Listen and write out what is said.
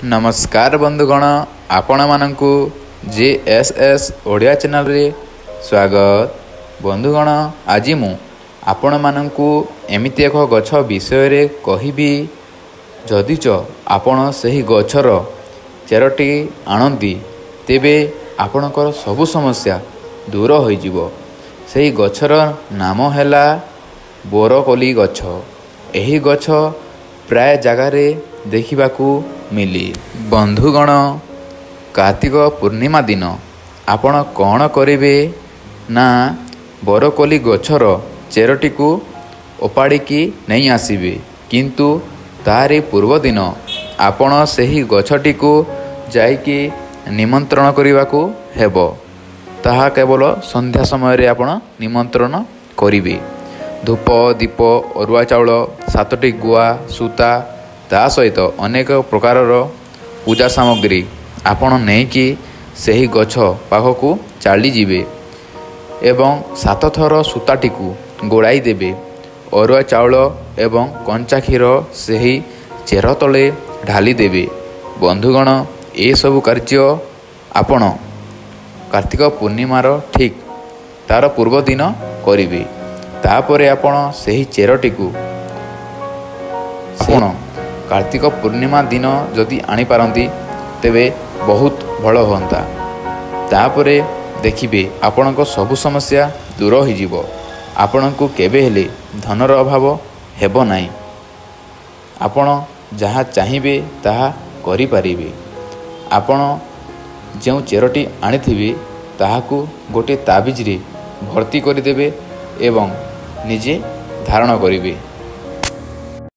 ନମସ୍କାର ବନ୍ଧୁଗଣ, ଆପଣମାନଙ୍କୁ ଜେ ଏସ୍ ଏସ୍ ଓଡ଼ିଆ ଚ୍ୟାନେଲରେ ସ୍ୱାଗତ। ବନ୍ଧୁଗଣ, ଆଜି ମୁଁ ଆପଣମାନଙ୍କୁ ଏମିତି ଏକ ଗଛ ବିଷୟରେ କହିବି, ଯଦିଚ ଆପଣ ସେହି ଗଛର ଚେରଟି ଆଣନ୍ତି ତେବେ ଆପଣଙ୍କର ସବୁ ସମସ୍ୟା ଦୂର ହୋଇଯିବ। ସେହି ଗଛର ନାମ ହେଲା ବରକୋଲି ଗଛ। ଏହି ଗଛ ପ୍ରାୟ ଜାଗାରେ ଦେଖିବାକୁ ମିଳେ। ବନ୍ଧୁଗଣ, କାର୍ତ୍ତିକ ପୂର୍ଣ୍ଣିମା ଦିନ ଆପଣ କ'ଣ କରିବେ ନା, ବରକୋଲି ଗଛର ଚେରଟିକୁ ଓପାଡ଼ିକି ନେଇ ଆସିବେ। କିନ୍ତୁ ତାରି ପୂର୍ବଦିନ ଆପଣ ସେହି ଗଛଟିକୁ ଯାଇକି ନିମନ୍ତ୍ରଣ କରିବାକୁ ହେବ। ତାହା କେବଳ ସନ୍ଧ୍ୟା ସମୟରେ ଆପଣ ନିମନ୍ତ୍ରଣ କରିବେ। ଧୂପ, ଦୀପ, ଅରୁଆ ଚାଉଳ, 7ଟି ଗୁଆ, ସୂତା, ତା ସହିତ ଅନେକ ପ୍ରକାରର ପୂଜା ସାମଗ୍ରୀ ଆପଣ ନେଇକି ସେହି ଗଛ ପାଖକୁ ଚାଲିଯିବେ ଏବଂ 7 ଥର ସୂତାଟିକୁ ଗୋଳାଇ ଦେବେ। ଅରୁଆ ଚାଉଳ ଏବଂ କଞ୍ଚା କ୍ଷୀର ସେହି ଚେର ତଳେ ଢାଳି ଦେବେ। ବନ୍ଧୁଗଣ, ଏସବୁ କାର୍ଯ୍ୟ ଆପଣ କାର୍ତ୍ତିକ ପୂର୍ଣ୍ଣିମାର ଠିକ୍ ତାର ପୂର୍ବଦିନ କରିବେ। ତାପରେ ଆପଣ ସେହି ଚେରଟିକୁ ଆପଣ କାର୍ତ୍ତିକ ପୂର୍ଣ୍ଣିମା ଦିନ ଯଦି ଆଣିପାରନ୍ତି ତେବେ ବହୁତ ଭଲ ହୁଅନ୍ତା। ତାପରେ ଦେଖିବେ ଆପଣଙ୍କ ସବୁ ସମସ୍ୟା ଦୂର ହୋଇଯିବ। ଆପଣଙ୍କୁ କେବେ ହେଲେ ଧନର ଅଭାବ ହେବ ନାହିଁ। ଆପଣ ଯାହା ଚାହିଁବେ ତାହା କରିପାରିବେ। ଆପଣ ଯେଉଁ ଚେରଟି ଆଣିଥିବେ ତାହାକୁ ଗୋଟିଏ ତାବିଜରେ ଭର୍ତ୍ତି କରିଦେବେ ଏବଂ ନିଜେ ଧାରଣ କରିବେ।